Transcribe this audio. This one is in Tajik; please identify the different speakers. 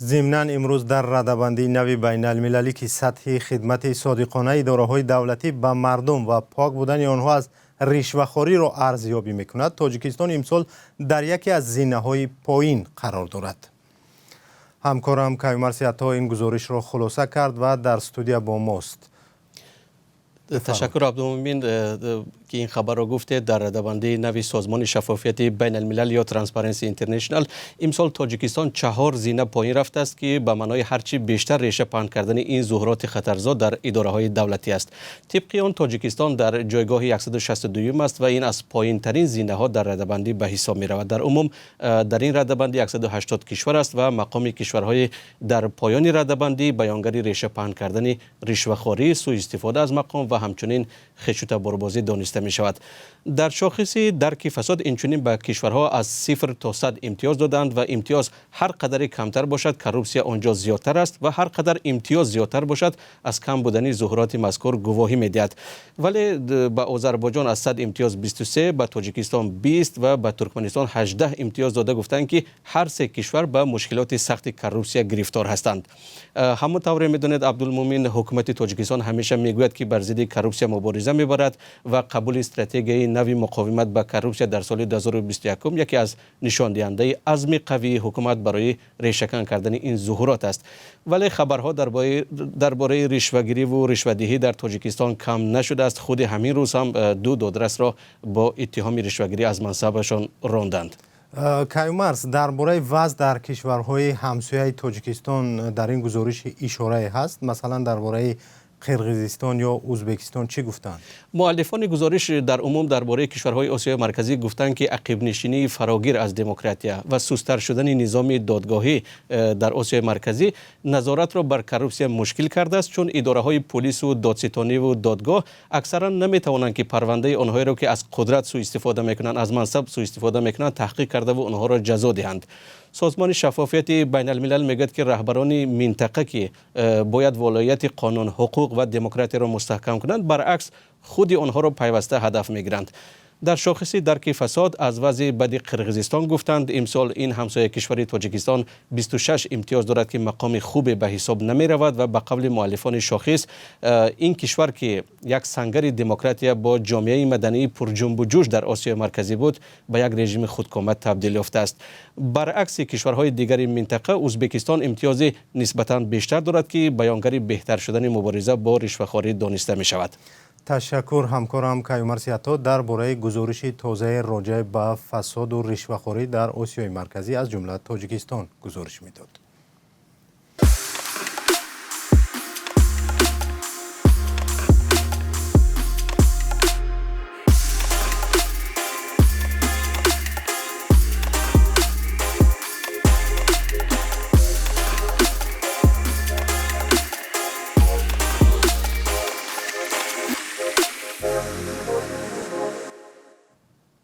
Speaker 1: Зимнан, имрӯз дар радабандии нави байналмилалӣ, ки сатҳи хидмати содиқонаи идораҳои давлатӣ ба мардум ва пок будани онҳо аз ришвахориро арзёбӣ мекунад, Тоҷикистон имсол дар яке аз зинаҳои поин қарор дорад. Ҳамкорам Каюмарс Ато ин гузоришро хулоса кард ва дар студия бо мост.
Speaker 2: Ташаккур, Абдумумин, ки ин хабарро гуфтед. Дар радабандии нави Созмони Шаффофияти Байналмилал ё Transparency International имсол Тоҷикистон чаҳор зина поин рафтааст, ки ба маънои ҳарчи бештар реша паҳн кардани ин зуҳуроти хатарзо дар идораҳои давлатӣ аст. Тибқи он, Тоҷикистон дар ҷойгоҳи 162 аст ва ин аз поинтарин зинаҳо дар радабандӣ ба ҳисоб меравад. Дар умум дар ин радабандӣ 180 кишвар аст ва мақоми кишварҳои дар поёни радабандӣ баёнгари реша паҳн кардани ришвахорӣ, сӯистифода аз мақом ва ҳамчунин хешутаборбозӣ дониста мешавад. Дар шохиси дарки фасод инчунин ба кишварҳо аз 0 то 100 имтиёз доданд ва имтиёз ҳар қадаре камтар бошад, коррупсия он ҷо зиёдтар аст ва ҳар қадар имтиёз зиёдтар бошад, аз кам будани зуҳуроти мазкур гувоҳӣ медиҳад. Вале ба Озарбойҷон аз 100 имтиёз 23, ба Тоҷикистон 20 ва ба Туркманистон 18 имтиёз дода, гуфтанд, ки ҳар се кишвар ба мушкилоти сахти коррупсия гирифтор ҳастанд. Ҳамон тавре медонед, Абдулмумин, ҳукумати Тоҷикистон ҳамеша мегӯяд, ки бар зидди коррупсия мубориза мебарад ва қабули стратегияи нави муқовимат ба коррупсия дар соли 2021 яке аз нишондиҳандаи азми қавии ҳукумат барои решакан кардани ин зуҳурот аст. Вале хабарҳо дар бораи ришвагириву ришвадиҳӣ дар Тоҷикистон кам нашудааст. Худи ҳамин рӯз ҳам ду додрасро бо иттиҳоми ришвагирӣ аз мансабашон ронданд.
Speaker 1: Каюмарс, дар бораи вазъ дар кишварҳои ҳамсояи Тоҷикистон дар ин гузориш ишорае ҳаст? Масалан, дар бораи Қирғизистон ё Ӯзбекистон чӣ гуфтанд?
Speaker 2: Муаллифони гузориш дар умум дар бораи кишварҳои Осиёи Марказӣ гуфтанд, ки ақибнишинии фарогир аз демократия ва сусттар шудани низоми додгоҳӣ дар Осиёи Марказӣ назоратро бар коррупсия мушкил кардааст, чун идораҳои пулису додситониву додгоҳ аксаран наметавонанд, ки парвандаи онҳоеро, ки аз қудрат сӯистифода мекунанд, аз мансаб сӯистифода мекунанд, таҳқиқ кардаву онҳоро ҷазо диҳанд. Созмони Шаффофияти Байналмилал мегӯяд, ки раҳбарони минтақа, ки бояд волоияти қонун, ҳуқуқ ва демократияро мустаҳкам кунанд, баръакс, худи онҳоро пайваста ҳадаф мегиранд. Дар шохиси дарки фасод аз вазъи бади Қирғизистон гуфтанд. Имсол ин ҳамсояи кишвари Тоҷикистон 26 имтиёз дорад, ки мақоми хубе ба ҳисоб намеравад. Ва ба қавли муаллифони шохис, ин кишвар, ки як сангари демократия бо ҷомеаи мадании пурҷунбуҷӯш дар Осиёи Марказӣ буд, ба як режими худкома табдил ёфтааст. Баръакси кишварҳои дигари минтақа, Ӯзбекистон имтиёзи нисбатан бештар дорад, ки баёнгари беҳтар шудани мубориза бо ришвахорӣ дониста мешавад.
Speaker 1: Ташаккур. Ҳамкорам Каюмарс Ато дар бораи гузориши тозаи роҷеъ ба фасоду ришвахорӣ дар Осиёи Марказӣ, аз ҷумла Тоҷикистон, гузориш медод.